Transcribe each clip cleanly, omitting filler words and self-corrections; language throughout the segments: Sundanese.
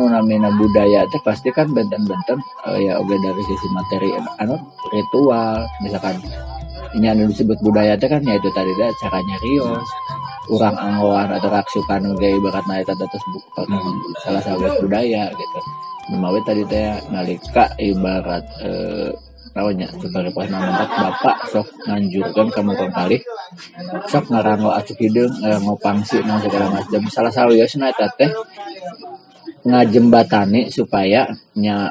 nu namina budaya teh pasti kan benten-benten ya oge dari sisi materi anu ritual misalkan ini anu disebut budaya teh kan ya itu tadi teh cara nyarios urang anggoan atau raksukan oge ibaratna eta teh terus salah satu budaya gitu. Mawi tadi teh nalika ibarat naonnya supaya mentak bapak sok nganjurkan kamu kali sok ngarango acuk hideung ngarango pangsi naon segala macam salah sawiosna eta teh ngajembatani supaya nya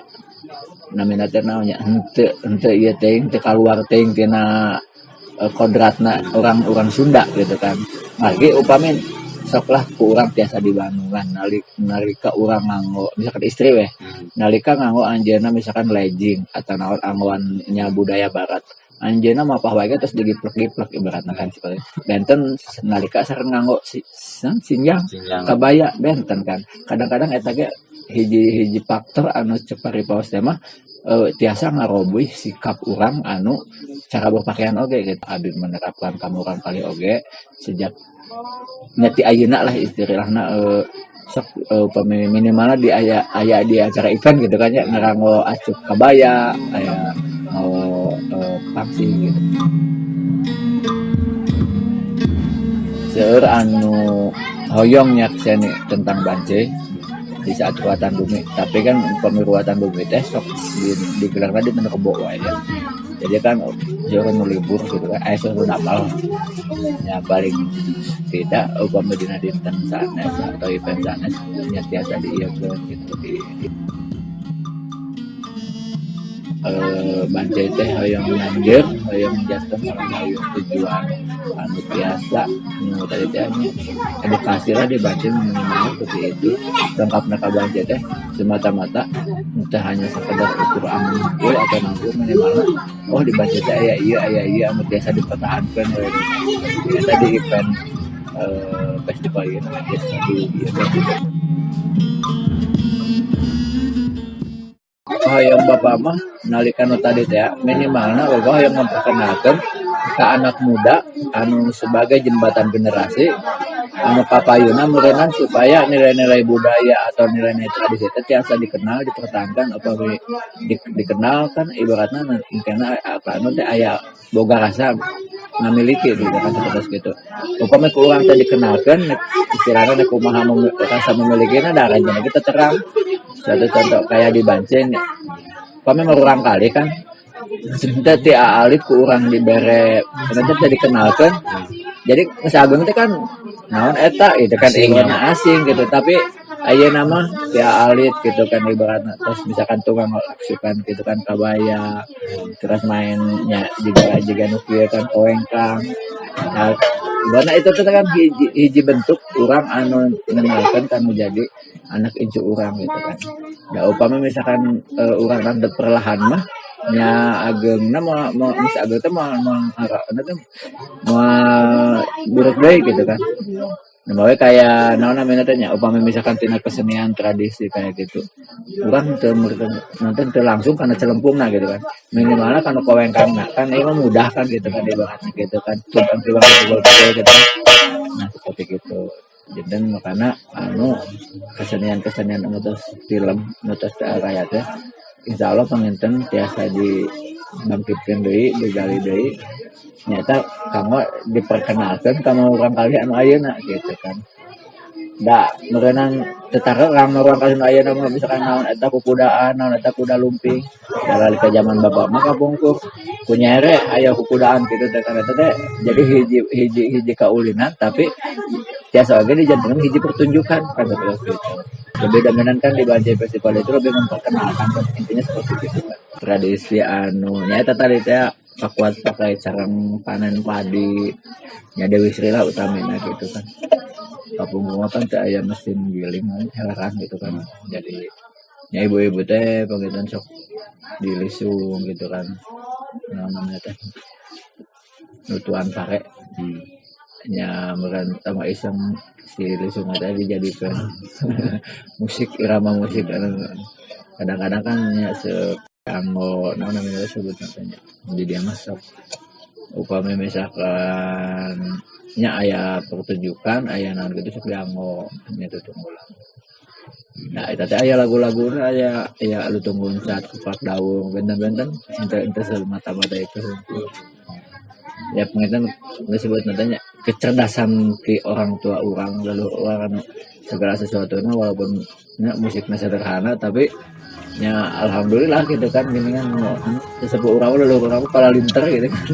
namina teh naonnya henteu henteu ieu teuing teu kaluar teuing tina kodratna orang-orang Sunda gitu kan. Lagi upami sok lah ku urang tiasa di Bandungan nalika urang nganggo misalkan istri weh nalika nganggo anjeunna misalkan legging atau naon anggoannya budaya barat anjeunna mapah wae terus digiplek-giplek ibaratna kan seperti benten nalika sareng nganggo sinjang kabaya benten kan kadang-kadang eta ge hiji-hiji faktor anu cek paripaos teh mah tiasa ngarobuih sikap urang anu cara berpakaian oge gitu. Abi menerapkan ka urang kali oge sejak nyati ayeuna lah istilahna sok upami minimalna di aya aya di acara event gitu kan ya ngarango acuk kabaya aya mau pangsi gitu. Seueur anu hoyong nyakseni tentang Banceuy di saat ruatan bumi, tapi kan upami ruatan bumi teh sok digelarna di tanah kebo wae ya. Jadi kan seueur nu libur gitu kan, aya seueur nu damel. Ya paling tidak upami dina dinten sanes atau event sanes nya tiasa diieukeun gitu di Banceuy teh hoyong nganjeur, hoyong menjelaskan salah satu tujuan anu tiasa nu tadi teh nya edukasi lah di Banceuy minimal seperti itu. Lengkapna ka Banceuy teh semata-mata teu hanya sekedar ukur anu atau nanggur minimal oh di Banceuy teh aya ieu anu tiasa dipertahankeun we. Ya, tadi event festival ieu tiasa di ieu teh. Hoyong bapak mah nalika nu tadi teh minimalna bapak hoyong memperkenalkan ke anak muda anu sebagai jembatan generasi anu kapayuna meureunnan supaya nilai-nilai budaya atau nilai-nilai tradisi teh tiasa dikenal dipertahankan apa dikenal kan ibaratna mungkin apa anu teh aya boga rasa ngamiliki gitu kan seperti gitu. Upami ku urang teh dikenalkeun istilahna teh kumaha rasa memilikinya da ranjeunna kita terang. Satu contoh kayak di Banceuy upami mah urang kali kan teh ti alit ku urang dibere nanti teh dikenalkeun. Jadi geus ageung teh kan naon eta gitu kan ibaratna asing gitu tapi ayeuna mah ti alit gitu kan ibaratna terus misalkan tukang laksukan gitu kan kabaya terus mainnya juga nu kieu kan koengkang. Nah, ibaratna itu teh kan hiji bentuk urang anu ngenalkeun kanu jadi anak incu urang gitu kan. Da upami misalkan urang randep perlahan mah nya ageungna moal geus ageung teh moal teh moal buruk deui gitu kan. Nah, bae kayak naon namanya teh nya upami misalkan tina kesenian tradisi kayak gitu. Urang teu nonton teu langsung kana celempungna gitu kan. Minimalna kana kowengkangna kan ieu mah mudah kan gitu kan ibaratna gitu kan. Cuman gitu. Nah, seperti gitu. Jadi makana anu kesenian-kesenian anu tos film anu tos teu aya teh insyaallah panginten tiasa dibangkitkeun deui digali deui nyata kanggo diperkenalkeun ka urang kali anu ayeuna gitu kan. Da meureunan tetangga urang kali anu ayeuna mah misalkan naon eta kukudaan naon eta kuda lumping da ka zaman bapak mah kapungkur ku nyere aya kukudaan kitu teh kan eta teh jadi hiji hiji hiji kaulinan tapi tiasa oge dijantenkeun hiji pertunjukan kan seperti itu. Lebih dominan kan di Banceuy Festival itu lebih memperkenalkan kan intinya seperti itu kan. Tradisi anu nya eta tadi teh pakuat pakai cara panen padi nya Dewi Sri lah utamina gitu kan. Kapungkur mah kan teu aya mesin giling heleran gitu kan. Jadi nya ibu-ibu teh panginten sok dilisung gitu kan. Naon namanya teh nutuan pare. Nya meureun tama iseng si lisung teh dijadikeun musik irama musik anu kadang-kadang kan nya kanggo naon namanya sebutna teh nya di dia mah sok upami misalkan nya aya pertunjukan aya naon gitu sok dianggo nya tutunggulan. Nah, eta teh aya lagu-laguna, aya aya Lutung Loncat, Kupak Daung, benten-benten ente ente semata-mata itu. Ya, pengertian disebut nantinya kecerdasan ti orang tua urang, lalu orang anu segala sesuatunya, walaupun ya, musiknya sederhana, tapi ya alhamdulillah gitu kan, gini kan sesepuh urang, leluhur urang palalinter gitu kan.